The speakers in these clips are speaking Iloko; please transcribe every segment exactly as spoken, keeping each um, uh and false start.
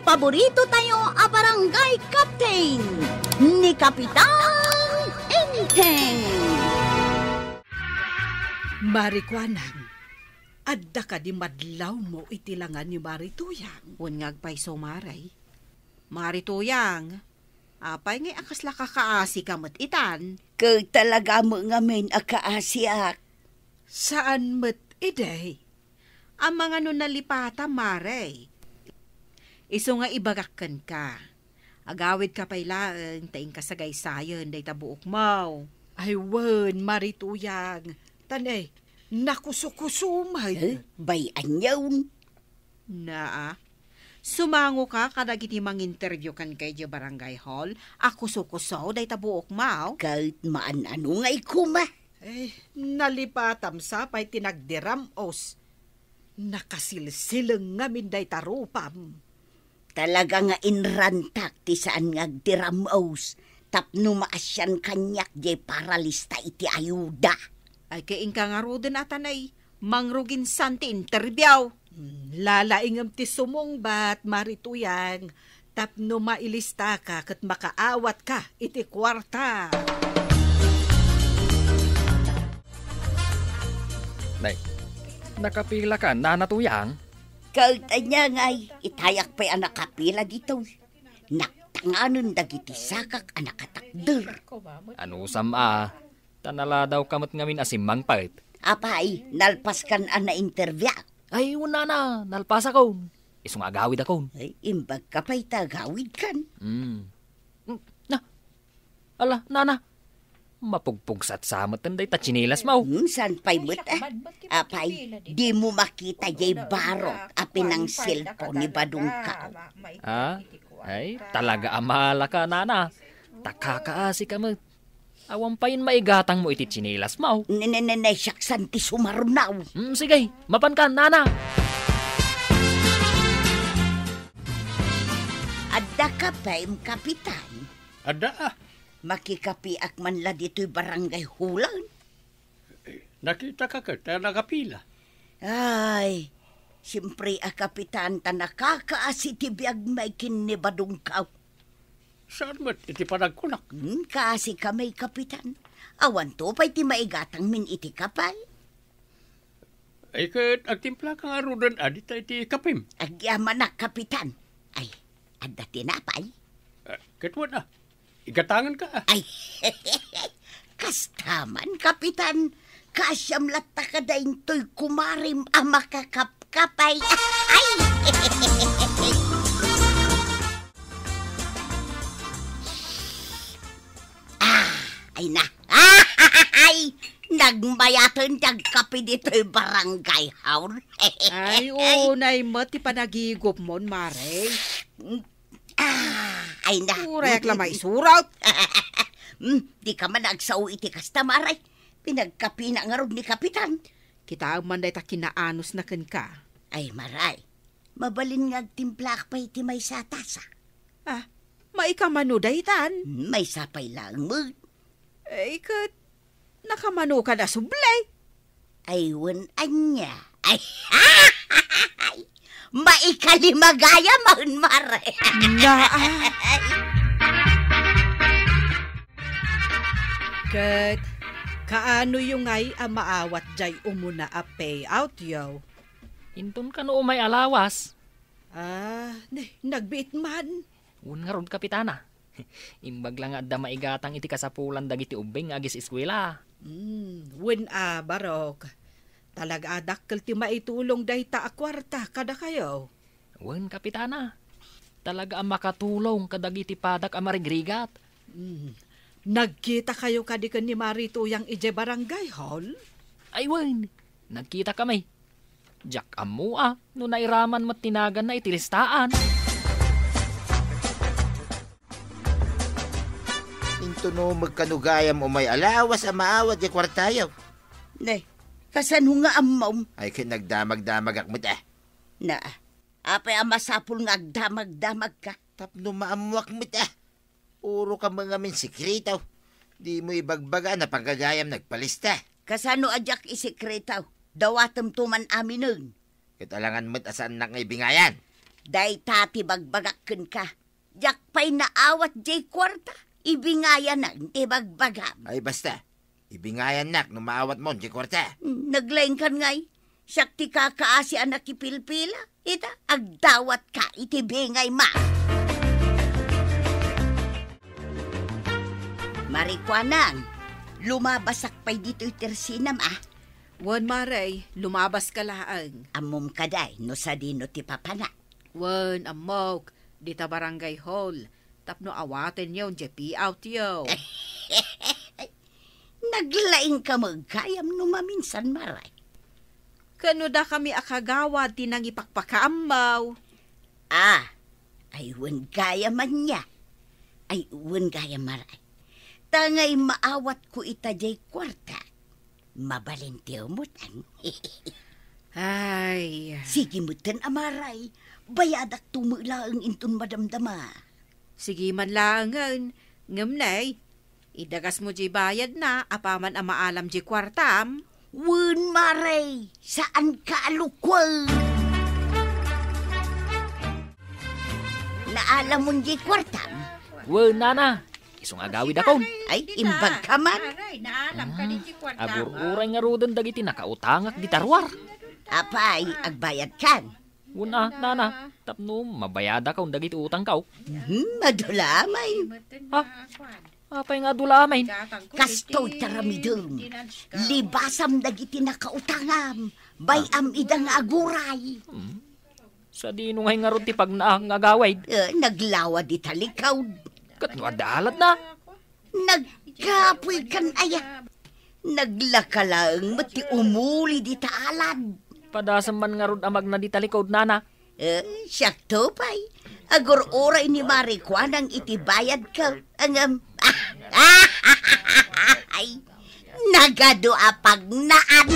Paborito tayo a barangay captain, ni Kapitan Enteng. Marikuanang, adda kadi madlawmo iti langa ni Mari Tuyang? Wen nga agpayso, Mari. Mari Tuyang, apay ngay a kasla kakaasika met itan? Ket talaga met ngamin a kaasiak. Saan met idi? Amangan no nalipatam, Mari. Isu nga ibagak kenka. Agawidka pay laeng ta inka sagaysayen dayta buokmo. Ay wen, Mari Tuyang. Tan, eh, nakusukusumet. Eh, bay-an yaon. Naa. Sumangoka kadagiti manginterview kenka idiay barangay hall a kusukuso dayta buokmo? Ket maan-ano ngay koma? Eh, nalipatam sa pay ti nagdiram-os. Nakasilsileng ngamin dayta rupam. Talaga nga inrantak ti saan nga agdiram-os tapno maasian kaniak diay paralista iti ayuda. Ay, kay inka ngaruden a tanay, mangruginsan ti interview. Hmm, lalaingem ti sumungbat, Mari Tuyang, tapno mailistaka ket makaawatka iti kuarta. Nay, nakapilaka, Nana Tuyang? Ket ania ngay, itayak pay a nakapila ditoy. Naktanganen dagiti sakak a nakatakder. Anusam a, ta naladawka met ngamin a simmangpet. Apay, nalpaskan a nainterview? Ay, wen, Nana, nalpasakon. Isu nga agawidakon. Ay, imbagka pay ta agawidkan. Hmm. Hmm, na, Ala, Nana, mapugpugsat sa met dayta tsinelasmo. Hmm, saan pay met, eh? Apay, dimo makita jay barok a pinangsilpo ni Badongkaw? Ha? Ay, talaga a malaka, Nana. Ta kakaasika met. Awan pay maigatangmo iti tsinelasmo. Ne, ne, ne, ne, siak saan ti sumarunaw. Hmm, sige, mapanka, Nana. Adda kapem, Kapitan? Adda, ah. Makikapiak man la ditoy barangay hall-en. Eh, nakitaka ket ta nakapila. Ay, siempre a, Kapitan, ta nakakaasi ti biagmi ken ni Badongkaw. Saan met iti panagkunak? Hmm, kaasi kami, Kapitan. Awanto pay ti maigatangmin iti kapay. Ay, ket agtimplaka ngaruden a dita iti kapem. Agyamanak, Kapitan. Ay, adda tinapay? Ah, ket wen a. Igatangenka a. Ay, kasta man, Kapitan. Kaasiam latta kada intoy kumarem a makakapkapay. Ay! Ah, ay na. Ay, nagmayaten ti agkape ditoy barangay hall. Ay, unay met ti panagigupmon, Mare. Ah, ay na. Uray ak la maisurat. Hmm, dika man agsao iti kasta, Mare. Pinagkapina ngarud ni Kapitan. Kitaem man dayta kinaanosna kenka. Ay, Mare. Mabalin nga agtimplaak pay iti maysa a tasa. Ah, maikamano daytan? Hmm, maysa pay laeng met. Ay, ket nakamanokan a subli? Ay, wen ania. Ay, maikalima gayam, Mare. Naa. Ket kaanoyo ngay a maawat jay umuna a payout yo? Inton kano umay a lawas. Ah, ne, nagbiit man. Wen ngarud, Kapitana. Imbag la nga adda maigatang iti kasapulan dagiti ubbing nga agis-eskuela. Hmm, wen a, barok. Talaga a dakkel ti maitulong dayta a kuarta kadakayo. Wen, Kapitana. Talaga a makatulong kadagiti padak a marigrigat. Hmm. Nagkitakayo kadi ken ni Mari Tuyang idiay barangay hall? Ay wen, nagkitakami. Diak ammo a no nairaman met ti naganna iti listaan. Intono met kano gayam umay a lawas a maawat diay kuartayo. Ne, kasano nga ammom? Ay, ket nagdamagdamagak met a. Na, apay a masapul nga agdamagdamagka? Tapno maammoak met a. Puro ka met ngamin sekreto. Dimo ibagbaga a napagagayam nagpalista. Kasano a diak isekreto? Dawatemto man aminen. Ket alangan met a saannak nga ibingayan. Dayta ti bagbagak kenka. Diak pay naawat jay kuarta. Ibingayanak ti bagbagam. Ay, basta. Ibingayannak no maawatmon jay kuarta. Naglaingkan ngay. Siak ti kakaasi a nakipilpila. Ita, agdawatka iti bingayma. Marikuanang, lumabasak pay ditoy tersinam, a? Wen, Mare, lumabaska laeng. Ammom kadi no sadino ti papana? Wen, ammok, dita barangay hall, tapno awatenyo jay payoutyo. Naglaingka met gayam no maminsan, Mare. Ken no dakami a kagawad ti nangipakpakaammo. A, ay wen gayam ania. Ay wen gayam, Mare. Ta ngay maawatko ita jay kuarta. Mabalin ti umutang. Ay. Sige metten, a, Mare. Bayadakto met laeng inton madamdama. Sige man laengen, ngem nay, idagasmo jay bayadna apaman a maalam jay kuartam. Wen, Mare, saanka a lukuen. Naalamon jay kuartam? Wen, nana. Isu nga agawidakon. Ay, imbagka man. Aray, naalam ka di ti kuarta. Agur-uray ngaruden dagiti nakautangak dita ruar. Apay, agbayadkan? Wen a, nana, tapno mabayadakon dagiti utangko. Hmm, madula amin. Ha? Apay nga adula amin? Kastoy ti aramidem. Libasam dagiti nakautangam. Bay-am ida nga aguray. Hmm. Sadino ngay ngarud ti pagnaak nga agawid? Eh, naglawa di talikod. Ket no adda aladna? Nagkapoykan aya. Naglaka laeng met ti umuli dita alad. Padasem man ngarud a magna di talikod, nana. Eh, siakto pay. Agur-uray ni Marikuanang iti bayadko. Ngem, ay, nagadu a pagnaan.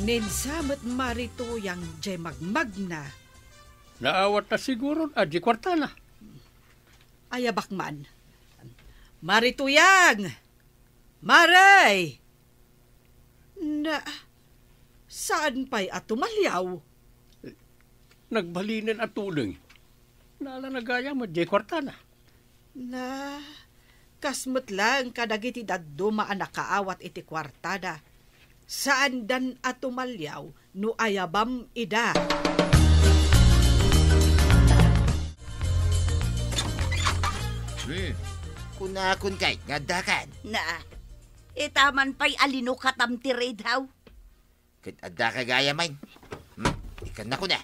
Ninsa met Mari Tuyang jay magmagna. Naawatna siguron a di kuartana. Ayabak man. Mari Tuyang! Mari! Na, saan pay a tumaliaw? Nagbalinen a tuleng. Naalana gayam a di kuartana. Na, kas met laeng kadagiti dadduma a nakaawat iti kuartada, saandan a tumaliaw no ayabam ida. Hmm. Kunakon kay nga addakan. Na, itaman pay a linukatam ti radio. Ket adda ka gayam, ay. Hmm? Ikannakon a.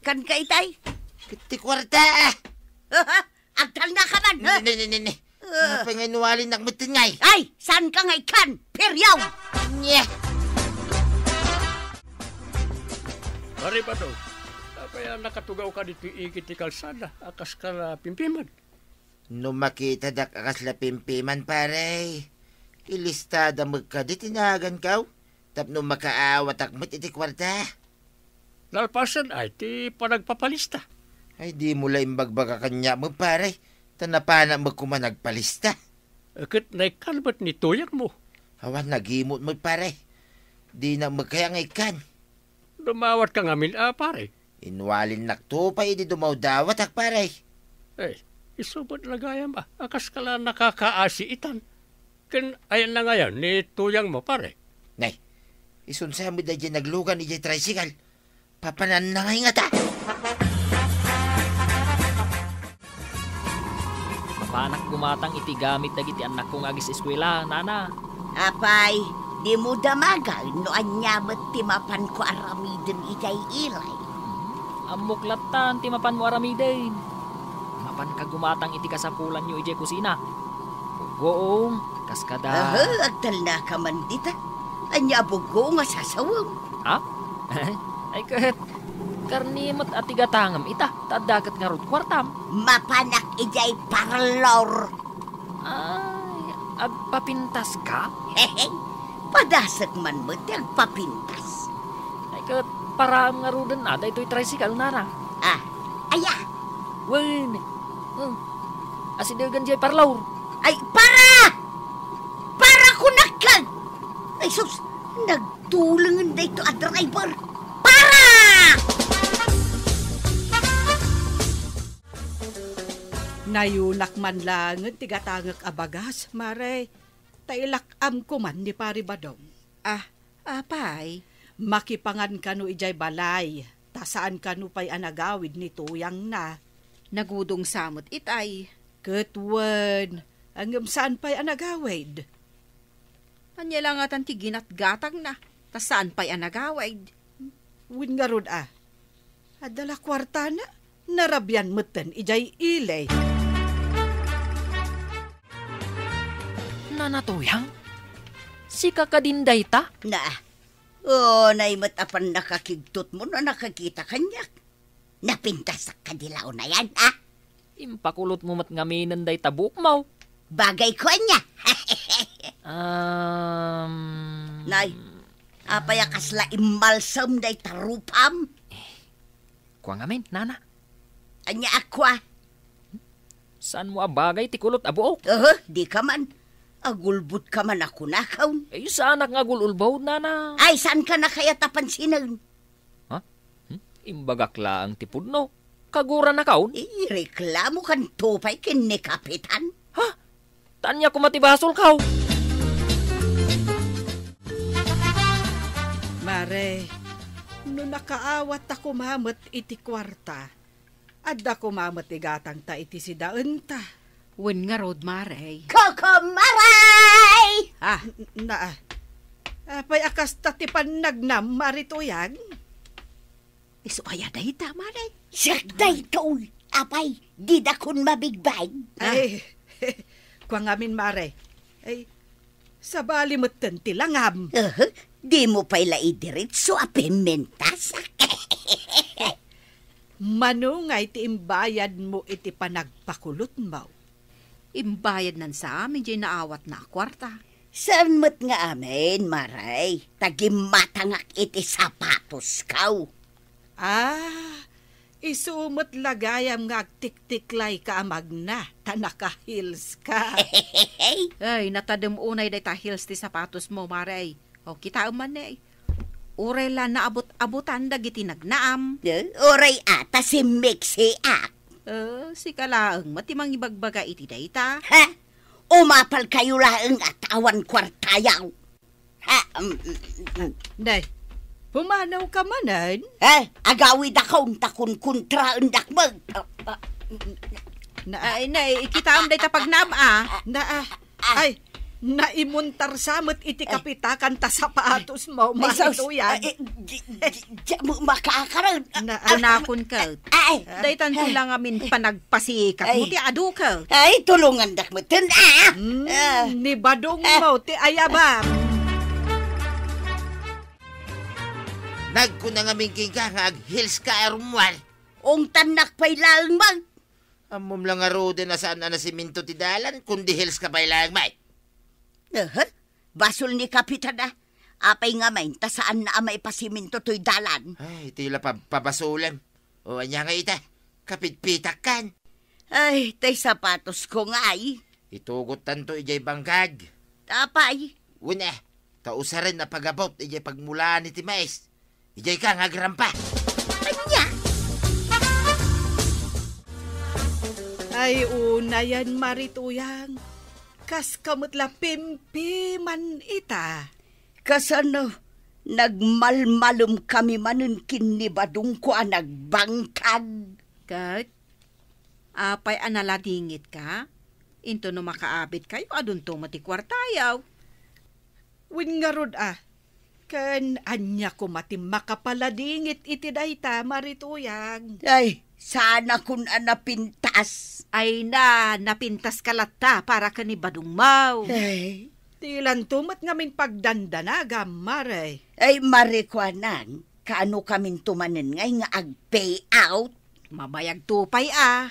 Kanka itay? Ket ti kuarta. Agtalna ka man, ha? Ne, ne, ne, ne, ne. Ah. Apay nga inwalinnak metten ngay? Ay, saanka nga ikkan? Peryaw! Nye! Pare Bato, apay a nakatugawka ditoy igid ti kalsada a kaska la pimpiman? No makitadak a kasla pimpiman, pare, ilistada met kadi ti naganko, tapno makaawatak met iti kuarta. Nalpasen ay ti panagpapalista. Ay, dimo la imbagbaga kaniak met, pare, ta napanak met koma nagpalista. Ket naikkan met ni tuyangmo. Awan nagimot met, pare. Dinak met kaya nga ikkan. Dumawatka ngamin a, pare? Inwalinnakto pay idi dumawdawatak, pare. Eh, isu met la gayam a, a kaska la nakakaasi itan. Ken ayanna ngayon ni tuyangmo, pare? Nay, isunsa met daydiay naglugan idiay tricycle. Papananna ngay ngata. Mapanak gumatang iti gamit dagiti annakko nga agis-eskuela, nana. Apay, dimo damagen no ania met ti mapanko aramiden idiay ilay? Ammok lattan ti mapanmo aramiden. Mapanka gumatang iti kasapulanyo idiay kusina. Buggoong, kaskada. Aha, agtalnaka man dita. Ania a buggoong a sasawem? Ha? Ay ket, karne met a ti gatangem ita, ta adda ket ngarud kuartam. Mapanak idiay parlor. Ay, agpapintaska? Hehe, padasek man met ti agpapintas. Ay ket, paraem ngaruden a daytoy tricycle, nana. Ah, aya? Wen. Hmm. Asidegen diay parlor. Ay, para! Para kunakkan! Ay, sus! Nagtulengen dayto a driver. Para! Nayunak man laengen ti gatangek a bagas, Mare, ta ilak-amko man ni Pari Badong. Ah, apay? Makipangan kano idiay balay, ta saan kano pay a nagawid ni tuyangna. Nagudong sa met itay. Ket wen, ngem saan pay a nagawid. Ania la ngatan ti ginatgatangna, ta saan pay a nagawid. Wen ngarud a, adda la kuartana, narabian metten idiay ili. Nana Tuyang? Sika kadin dayta? Na, unay met a pannakakigtotmo no nakakita kaniak. Napintasak kadi la unayan, ha? Impakulotmo met ngaminen dayta buokmo. Bagay ko ania. Um, Nay, apay a kasla immalsem dayta rupam? Kua ngamin, nana. Ania a kua? Saanmo a bagay ti kulot a buok? Aha, di ka man. Agulbod ka man a kunakon. Ay, saanak nga agul-ulbod, nana. Ay, saan ka na kayat a pansinen? Ha? Hmm? Imbagak laeng ti pudno. Kaguranakon? Ireklamo kanto pay ken ni Kapitan. Ha? Tanya koma ti basolko. Mare, no nakaawat ta koma met iti kuarta, adda koma met ti gatangta iti sidaenta. Wen ngarud, Mare. Kokomaray! Ah, n-, na, ah. Apay a kasta ti pannagnam, Mare Tuyang? Isu aya dayta, Mare? Siak daytoy. Apay, didakon mabigbag. Ay, kua ngamin, Mare. Ay, sabali metten ti langam. Aha, dimo pay la idiretso a pimentas. Mano ngay ti imbayadmo iti panagpakulotmo? Imbayadnan sa amin diay naawatna a kuarta. Saan met nga amin, Mare, ta gimmatangak iti sapatosko. Ah, isu met la gayam nga agtiktiklayka a magna, ta naka-heels ka. Ay, natadem unay dayta heels ti sapatosmo, Mare. O, kitaem man, ne. Uray la naabut-abutan dagiti nagnaam. Eh, uray a ta simmiksiak. Eh, sika laeng met ti mangibagbaga iti dayta. Ha? Umapalkayo laeng a ta awan kuartayo. Ha? Mm, mm, mm. Nay, pumanawka manen? Eh, agawidakon ta kunkuntraendak met. Ah, ah, mm, mm. Na, ay, nay, kitaem dayta pagnaam, ah. Na, ah, Ah. Ay, naimuntar sa met iti Ay. Kapitakan ta sapatosmo, Ay, sus. Mare Tuyang. Ay, di, di, di mo makakaroon. Na, Ay, kunakon ket. Ay. Daytan ti la ngamin panagpasikatmo Ay. Ti adu ket. Ay, tulongandak metten, ah. Mm, Ah. Ni badongmo Ah. Ti ayabam. Nagkuna ngamin kenka nga ag-heels ka a rummuar. Ungtannak pay laeng man. Ammom la ngaruden a saan a nasiminto ti dalan, kundi heels ka pay laeng met. Aha, basol ni Kapitan a. Apay ngamin ta saanna a maipasiminto toy dalan? Ay, ti la pab-, pabasolem. O, ania ngay ita? Kapitpitakkan. Ay, tay sapatosko ngay. Itugottanto idiay bangkag. Apay? Wen a, ta usaren a pagabut idiay pagmulaan iti mais. Idiay ka nga agrampa. Ania? Ay, unayen, Mare Tuyang. Kaska met la pimpiman ita. Kasano? Nagmalmalemkami manen ken ni badongko a nagbangkag. Ket? Apay a naladingitka? Intono makaabitkayo, adunto met ti kuartayo. Wen ngarud a, ken ania koma ti makapaladingit iti dayta, Mare Tuyang? Ay, saanakon a napintas. Ay na, napintaska latta para ken ni badongmo. Ay. Dilanto met ngamin pagdandanagam, Mare. Ay, Mare, kuanan, kaano kaminto manen ngay nga ag-pay out? Mabayagto pay a.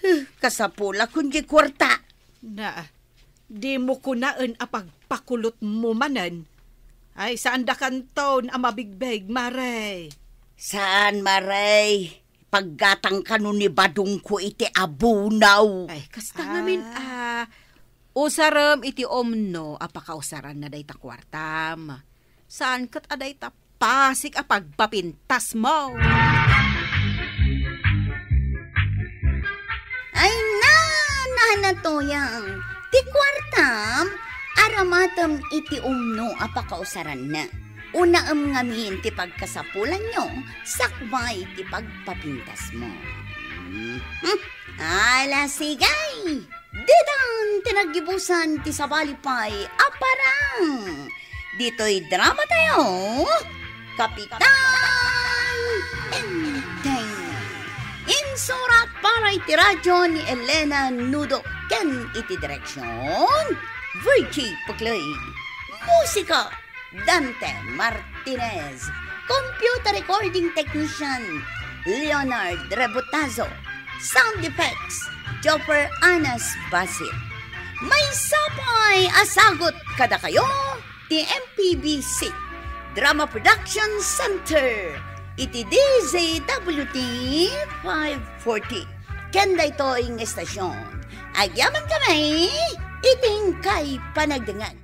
Huh, kasapulakon diay kuarta. Na, dimo kunaen a pagpakulotmo manen. Ay, saandakanton a mabigbeg, Mare. Saan, Mare. Paggatang kano ni badongko iti abunaw. Ay, kasta ngamin, Ah. ah, Usarem iti umno a pakausaranna dayta kuartam. Saan ket a dayta pasig a pagpapintasmo. Ay na, nana Toyang, ti kuartam, aramatem iti umno a pakausaranna. Unaem ngamin ti pagkasapulanyo, sakbay ti pagpapintasmo. Mhm. Ala, sige! Ditan ti naggibusan ti sabali pay a parang. Ditoy drama tayo, Kapitan Enteng. Insurat para iti radyo ni Elena Nudo ken iti direksyon, Virgie Puclay. Musika, Dante Martinez. Computer recording technician, Leonard Rebutazo. Sound effects, Jopper Anas Basit. Maysa pay a sagut kadakayo ti M P B C Drama Production Center iti D Z W T five forty. Ken daytoy nga estasyon, agyaman kami iti inkay panagdengngeg.